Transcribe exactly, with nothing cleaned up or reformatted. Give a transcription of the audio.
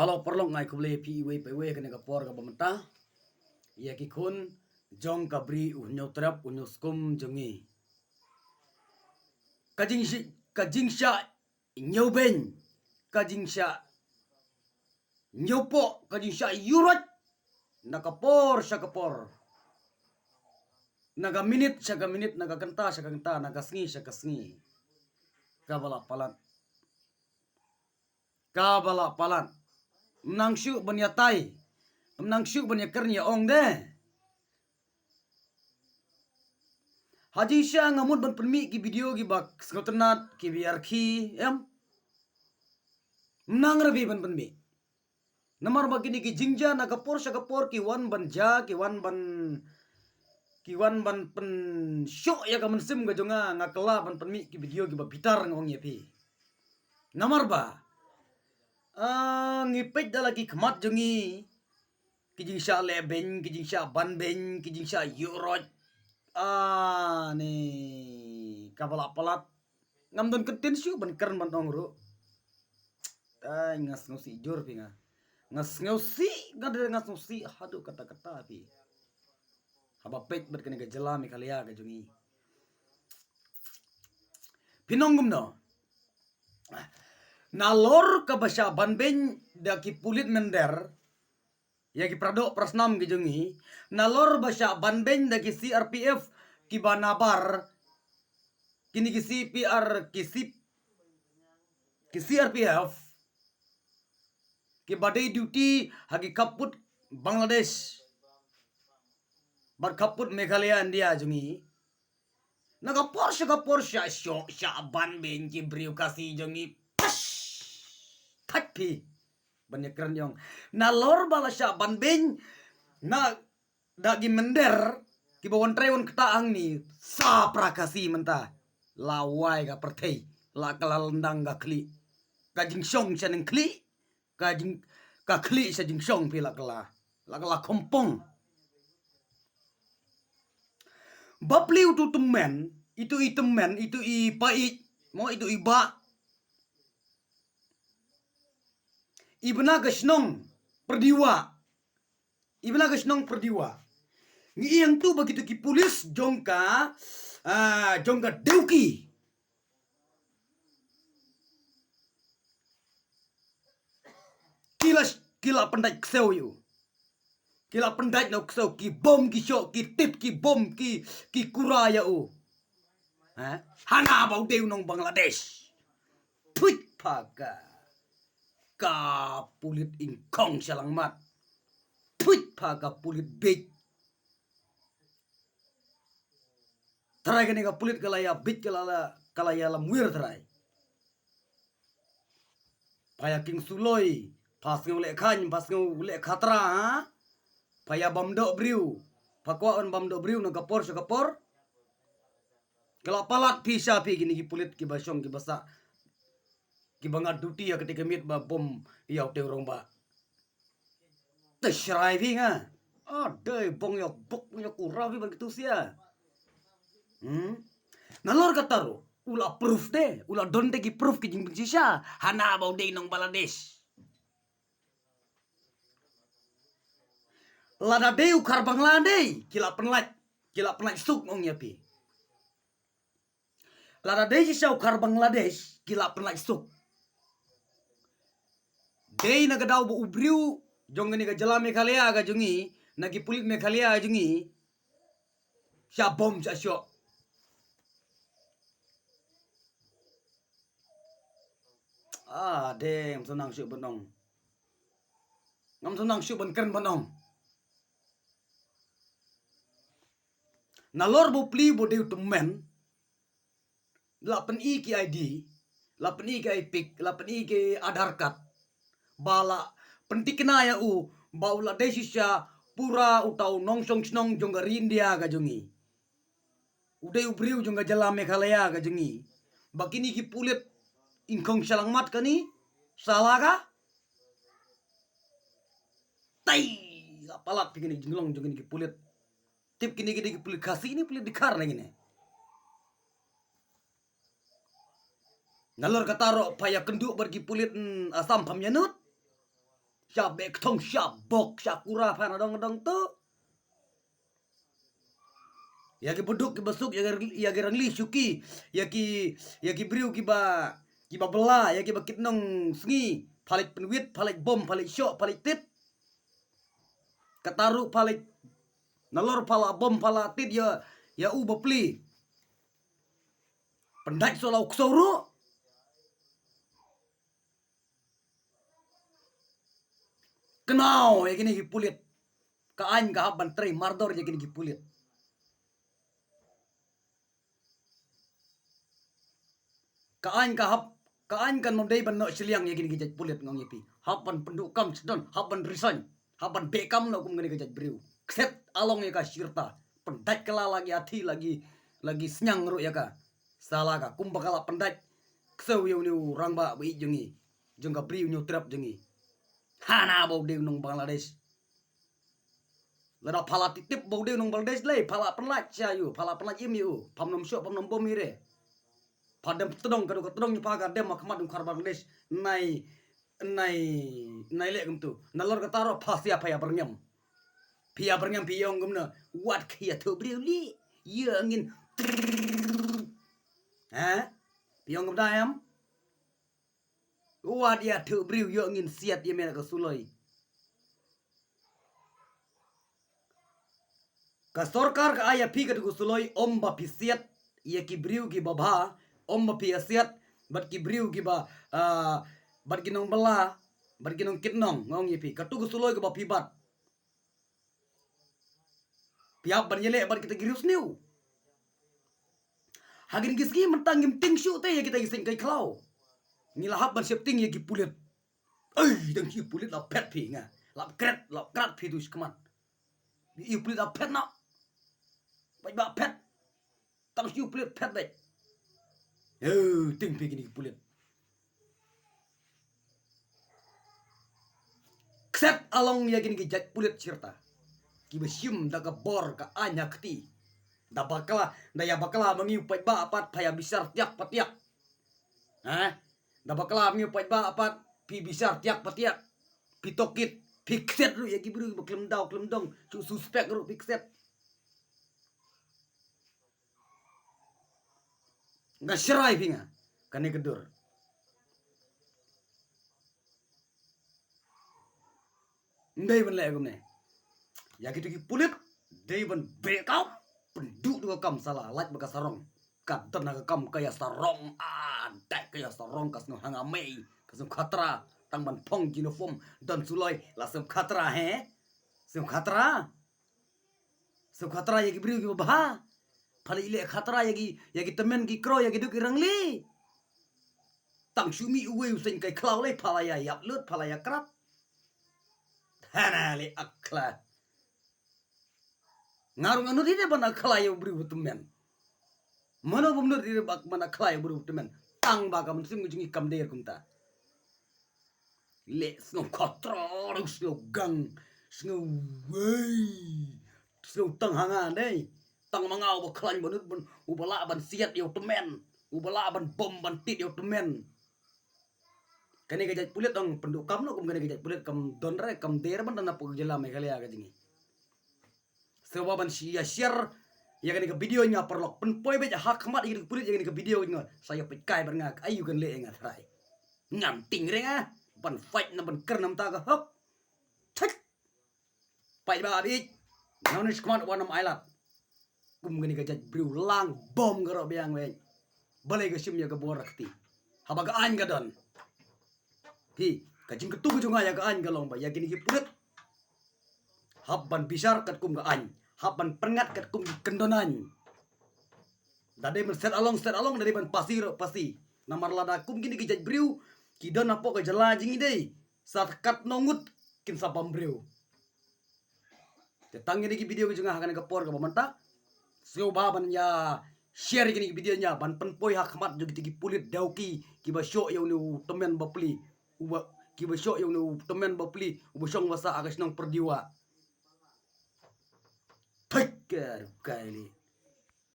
Hello paralok, nga ai khublei ïa phi iwei pa iwei ha kane ka por kaba mynta. Ïa ki khun jong ka Bri U Hynñiewtrep U Hynñiewskum jong ngi. Ka jingshi-, ka jingshah hynñiewbeiñ, ka jingshah hynñiewpoh, ka jingshah ïuhroit na ka por sha ka por, na ka minit sha ka minit, na ka kynta sha ka kynta, na ka sngi sha ka sngi. Kaba la palat, kaba la palat. Ym nang shuh ban ïatai, ym nang shuh ban ïakren ïa ong de. Ha jingshisha nga mut ban pynmih ki video kiba sngewtynnat, kiba ïarkhie, em. Ym nang ruh ban pynmih. Namar ba kine ki jingjia na ka por sha ka por ki wan ban jia, ki wan ban, ki wan ban pynshoh ïa ka mynsiem ka jong nga, nga kylla ban pynmih ki video kiba bitar, nga ong ïa phi. Namar ba, ah, ngi peit da la ki khmat jong ngi, ki jingshah lehbeiñ, ki jingshah banbeiñ, ki jingshah ïuhroit. Ah, ne, kaba la palat. Ngam don kyntien shuh ban kren ban ong ruh. Ai, nga sngewsih jur phi nga. Nga sngewsih, nga dei nga sngewsih haduh katta katta phi. Haba peit bad kane ka jylla Meghalaya ka jong ngi. Phi ong kumno? Nalor kaba shah banbeiñ da ki pulit mynder ïa ki paradoh parasnam ki jong ngi, nalor ba shah banbeiñ da ki C R P F kiba nabar, kine ki C P R, ki C, ki C R P F kiba dei duty ha ki khappud Bangladesh bad khappud Meghalaya India jong ngi. Na ka por sha ka por shah shoh, shah banbeiñ ki briew Khasi jong ngi. Pash! Thait phi ban ïakren ïa ong. Nalor ba la shah banbeiñ na da ki mynder kiba wan trei wan ktah hangne, sa pra Khasi mynta. La wai ka pyrthei, la kylla lyndang ka khlieh. Ka jingshong sha nang khlieh, ka jing, ka khlieh sha jingshong phi, la kylla, la kylla khompong. Bapli utu tymmen, itu i tymmen, itu i paieit, mo itu i bah. I bna ka shnong Pyrdiwah. I bna ka shnong Pyrdiwah. Ngi ïeng tu ba kitu ki pulis jong ka, ah, jong ka Dewki. Ki la, ki la pyndait ksew ïa u. Ki la pyndait na u ksew, ki bom ki shoh, ki tit ki bom, ki, ki kura ïa u. Ha? Hana ba u dei u nong Bangladesh. Thuit pha ka, ka pulit ingkhong shalangmat. Thuit pha ka pulit beit. Trai kane ka pulit ka la ïa beit, ka la, ka la ïalam wir trai. Pha ïa king suloi, pha sngew leh khaiñ, pha sngew leh khatra, ha? Pha ïa bam doh briew, pha kwah ban bam doh briew na ka por sha ka por. Ka la palat phi sha phi kine ki pulit kiba shong kiba sah, kiba ngat duty ha kata ka miet ba bom ïa u tei u rangbah. Te shrai phi nga. Ah, dei bong ïa bok ïa kura phi ban kitu sia. Hmm? Nalor kata ruh u la proof de, u la don de ki proof ki jingpynshisha. Hana ba u dei nong Bangladesh. Lada dei u khar Bangla dei, ki la pynlait, ki la pynlait suk, ong ïa phi. Lada dei shisha u khar Bangladesh, ki la pynlait suk. Dei na ka daw ba u briew jong kane ka jylla Meghalaya ka jong ngi, na ki pulit Meghalaya ka jong ngi, shah bom shah shoh. Ah, dei, ngam sngewsih ban ong. Ngam sngewsih ban kren ban ong. Nalor ba u pli ba u dei u tymmen, la pyni ki I D, la pyni ki IPIC, la pyni ki Aadhaar card. Ba la pynthikna ïa u ba u la dei shisha pura uta u nongshong shnong jong ka ri India ka jong ngi. U dei u briew jong ka jylla Meghalaya ka jong ngi. Ba kine ki pulit ingkhong shalangmat kane, sala ka. Tai, la palat phi kine jinglong jong kine ki pulit. Tip kine ki dei ki pulit Khasi ne pulit Dkhar ne kine. Nalor kata ruh pha ïa kynduh bad ki pulit, mm, Assam pham ïa nud. Sha beh kthong, sha bok, sha kura pha na dong dong tu. Ïa ki baduk ki basuk, ïa ki, ïa ki rangli shuki, ïa ki, ïa ki briew kiba, kiba bylla, ïa kiba kit nong sngi, pha leit pynwit, pha leit bom, pha leit shoh, pha leit tit. Kata ruh pha leit, nalor pha la bom, pha la tit ïa, ïa u bapli. Pyndait soh la u ksew ruh. Kynmaw ïa kine ki pulit. Ka aiñ ka hap ban trei mardor ïa kine ki pulit. Ka aiñ ka hap, ka aiñ kan ym dei ban noh shiliang ïa kine ki jait pulit, nga ong ïa phi. Hap ban pynduh kam sdang, hap ban resign, hap ban beh kam noh kum kane ka jait briew. Kset along ïa ka shirta. Pyndait kylla la ki athi, la ki, la ki sniang ruh ïa ka. Sala ka, kumba ka la pyndait ksew ïa une u rangbah ba ïeit jong ngi, jong ka Bri u Hynñiewtrep jong ngi. Hana ba u dei u nong Bangladesh. Lada pha la tip tip ba u dei u nong Bangladesh lei, pha la pynlait sha ïa u, pha la pynlait im ïa u, pham nym shoh, pham nym bom ïa u re. Pha dem tdong, ka dei ka tdong ïa pha ka dem ha khmat u khar Bangladesh. Nai, nai, nai leh kumtu. Nalor kata ruh pha sia pha ïa byrngem. Phi ïa byrngem, phi ïa ong kumno, wat khie ïathuh briew lei, ïa ngin. Ha? Phi ïa ong kumta em? Wat ïathuh briew, ïa ngin siat ïa me na ka suloi. Ka sorkar ka ai ïa phi katu ka suloi, ym ba phi siat ïa ki briew kiba bha, ym ba phi ïa siat bad ki briew kiba, ah, bad ki nongbylla, bad ki nongkit nong, nga ong ïa phi. Katu ka suloi kaba phi bat. Phi hap ban ïaleh bad kita ki riewsniew. Ha kine ki sngi mynta ngim tieng shuh te ïa kita ki seng kai khlaw. Ngi la hap ban sheptieng ïa ki pulit. Ei, tang ki pulit la phet phi nga. La kret, la krat phi tu shikmat. Ïa pulit la phet na. Bad ba phet. Tang shu plit phet beit. Heu, tieng phi kine ki pulit. Kset along ïa kine ki jait pulit shirta. Kiba shim da ka bor ka aiñ ha kti. Da bakla, da ïa bakla ma ngi u paidbah pat pha ïa bishar tiak patiak. Ha? Da bakla ma ngi u paidbah pat phi bishar tiak patiak. Phi tohkit, phi kset ruh ïa ki briew ba khlem daw khlem dong, shu suspek ruh phi kset. Nga shrai phi nga kane ka dur. Ndei ban leh kumne. Ïa kitu ki pulit dei ban beh kam, pynduh tu ka kam sala, lait ba ka sarong. Ka don ha ka kam ka ïa sarong, ah, dei ka ïa sarong, ka sngew hanga mei, ka sngew khatra, tang ban phong uniform, don suloi, la sngew khatra, he? Sngew khatra. Sngew khatra ïa ki briew kiba bha. Pha leh khatra ïa ki, ïa ki tymmen ki kro, ïa ki duk ki rangli. Tang shu mih uwei u seng kai khlaw lei pha la ïa ïap lut, pha la ïa krat. Hana leh akla. Nga ruh nga nud hi de ban akla ïa u briew u tymmen. Mano bym nud hi de ban akla ïa u briew u tymmen. Tang ba ka mynsiem ka jong ngi kam der kumta. Leh sngew khatra, sngew gang, sngew wei, sngew tang hanga dei. Tang ma nga uba khlaiñ ba nud ban, uba lah ban siat ïa u tymmen, uba lah ban bom ban tied ïa u tymmen. Kane ka jait pulit dang pynduh kam noh kum kane ka jait pulit kam don re, kam der ban don hapoh ka jylla Meghalaya ka jong ngi. Sngewbha ban shi-, ïa share ïa kane ka video nga paralok, pynpoi beit ha khmat ïa kane ka pulit ïa kane ka video nga, sa ïa peit kai bad nga, aïu kan leh ïa nga trai. Ngam tieng re nga ban fight na ban kren na bynta ka hok. Thik. Paidbah ïeit, nga wan ïa shi khmat wan ym ailad. Kum kane ka jait briew lang bom ka rok biang wei. Balei ka shim ïa ka bor ha kti haba ka aiñ ka don. Phi, ka jingkyntu ka jong nga ïa ka aiñ ka long ba ïa kine ki pulit hap ban bishar katkum ka aiñ, hap ban pynngat katkum ki kyndon aiñ. Da dei ban set along, set along, da dei ban pasi ruh pasi. Namar lada kum kine ki jait briew ki don hapoh ka jylla jong ngi dei, sa kat nongut kin sa bam briew. Te tang kine ki video ki jong nga ha kane ka por kaba mynta. Sngewbha ban ïa share kine ki video ïa ban pynpoi ha khmat jong kito ki pulit dawki kiba shoh ïa une u tymmen bapli. Uba, kiba shoh ïa une u tymmen bapli uba shong ba sah ha ka shnong Pyrdiwah. Thik ka rukai li.